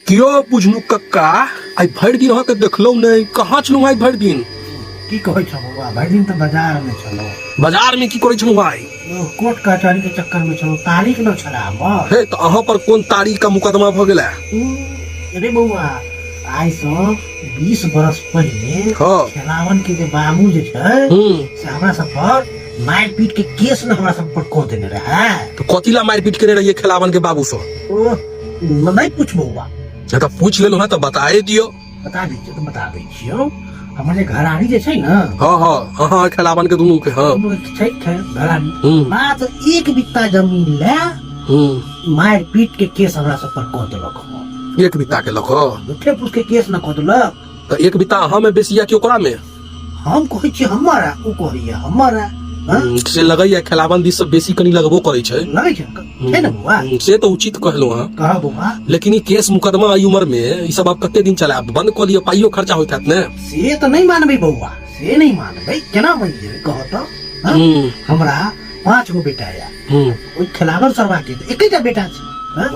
कियो बुझनु कक्का, आइ भरि दिन अहाँके देखलहुँ नहि, कहाँ छलहुँ आइ भरि दिन? की कहै छौ बौआ, भरि दिन तऽ बाजार मे छलहुँ। बाजार में की करै छलहुँ आइ? ओ कोर्ट कचहरी के चक्कर मे छलहुँ, तारीख न छला हमर। हे, तऽ अहाँ पर कोन तारीख का मुकदमा भऽ गेलै? अरे बौआ, आइ सँ 20 बरस पहिले खेलावन के जे बाबू जे छै से हमरा सब पर मारि पीट के केस न हमरा सब पर कऽ देने रहै। तऽ कथी ला मारि पीट केने रहियै खेलावन के बाबू सँ? ओ नहि पूछ बौआ। तऽ पूछ लेलहुँ हँ तऽ बताए दियौ। बता दै छियौ, तऽ बता दै छियौ। हमर जे घरारी जे छै ने, हँ हँ अहाँ खेलावन के दुनू के, हँ, दुनू के छै घरारी, मात्र 1 बित्ता जमीन ले मारि पीट के केस हमरा सब पर कऽ देलक हँ। 1 बित्ता के लऽ कऽ? झूठे फूस के केस न कऽ देलक। तऽ 1 बित्ता अहाँ में बेसी या कि ओकरा में? हम कहै छी हमर आ, ओ कहैया हमर आ। हँ? से लगैया खेलावन दिस से बेसी कनि लगबो करै छै। लगै छै, छै ने बौआ? से तऽ उचित कहलहुँ अहाँ। कह बौआ। लेकिन ई केस मुकदमा एहि उम्र में ई सब आब कते दिन चलायब? बंद कऽ लिअ, पाइयो खर्चा होइत हैत ने। से तऽ नहि मानबै बौआ, से नहि मानबै, केना मानि जेबै कह तऽ? हँ? हमरा 5 गो बेटा या, ओहि खेलावन सरवा के तऽ एकेटा बेटा छै। हँ?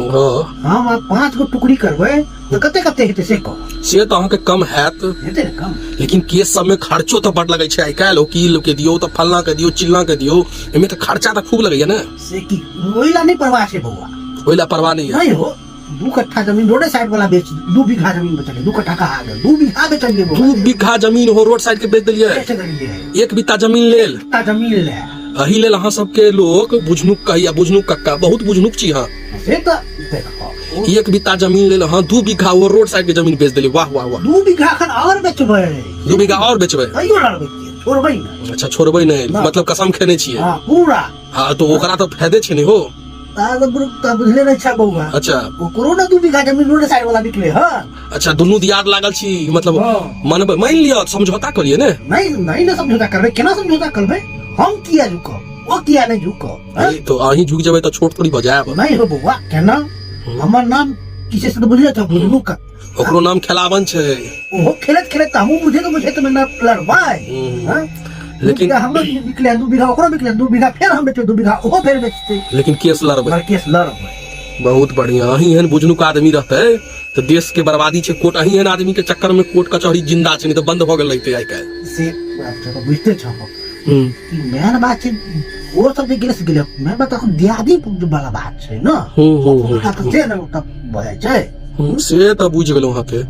हम आब 5 गो टुकड़ी करबै तऽ कते कते हेतै से कह। से तऽ अहाँके कम हैत। हेतै ने कम। लेकिन केस सब में खर्चो तऽ बड लगै छै आइ काल्हि। वकील के दियौ, तऽ फलना के दियौ, चिल्ला के दियौ, एहिमे तऽ खर्चा तऽ खूब लगैया ने। से की ओहि ला नहि परवाह छै बौआ। ओहि ला परवाह नहि है? नहि हो, 2 कट्ठा जमीन रोडे साइड वाला बेच, 2 बीघा जमीन बेचलियै, 2 कट्ठा कहा गेल, 2 बीघा बेचलियै बौआ। 2 बीघा जमीन हो रोड साइड के बेच देलियै? बेच देलियै। 1 बीघा जमीन लेल? 1 बीघा जमीन ले। एहि लेल अहाँ सबके लोक बुझनुक कहैया, बुझनुक कक्का, बहुत बुझनुक छी अहाँ। से तऽ देखो, 1 बीघा जमीन लेल अहाँ 2 बीघा वो रोड साइड के जमीन बेच देलियै। वाह वाह वाह। 2 बीघा एखन और बेचबै। 2 बीघा और बेचबै? तैयो लड़बै छियै, छोड़बै नहि। अच्छा, छोड़बै नहि, ना। मतलब कसम खेने छियै? हाँ, पूरा। हाँ, तो ओकरा तऽ फायदे छै ने हो। तऽ बुझले नहि छै बौआ। अच्छा। ओकरो ने 2 बीघा जमीन रोड साइड वाला बिकले हँ। अच्छा, दुनू दियाद लागल छी, मतलब हाँ। मनबै, मानि लिअ, समझौता करिए ने। नहीं, नहीं ने समझौता करबै, केना समझौता करबै? हम किया झुकब, ओ किया नहीं झुकब? हाँ? तो अहीं झुक जेबै तऽ छोट थोड़ी भऽ जायब। नहीं हो बौआ, केना? हमर नाम की छै से तऽ बुझले छौ, बुझलू का। ओकरो नाम खेलावन छै। ओहो खेलैत खेलैत तऽ हमहूँ बुझैत बुझैत मे न लड़बै। हाँ? लेकिन 2 बीघा हमरो बिकले, 2 बीघा ओकरो बिकले, 2 बीघा फेर हम बेचबै, 2 बीघा ओहो फेर बेचतै। लेकिन केस लड़बै। मगर केस लड़बै। बहुत बढ़िया। अहीं एहन बुझनुक आदमी रहतै तऽ देश के बर्बादी छै। कोर्ट अहीं एहन आदमी के चक्कर में कोर्ट कचहरी जिंदा छै, नहीं तऽ बंद भऽ गेल रहितै आइ काल्हि। से बात तऽ बुझिते छहो कि मेन बात छै ओ सब जे गेलै से गेलै, मेन बात अखन दियादी वाला बात छै ने, ओकरा तऽ से ने ओतऽ भऽ जाइ छै। से तऽ बुझि गेलहुँ अहाँके।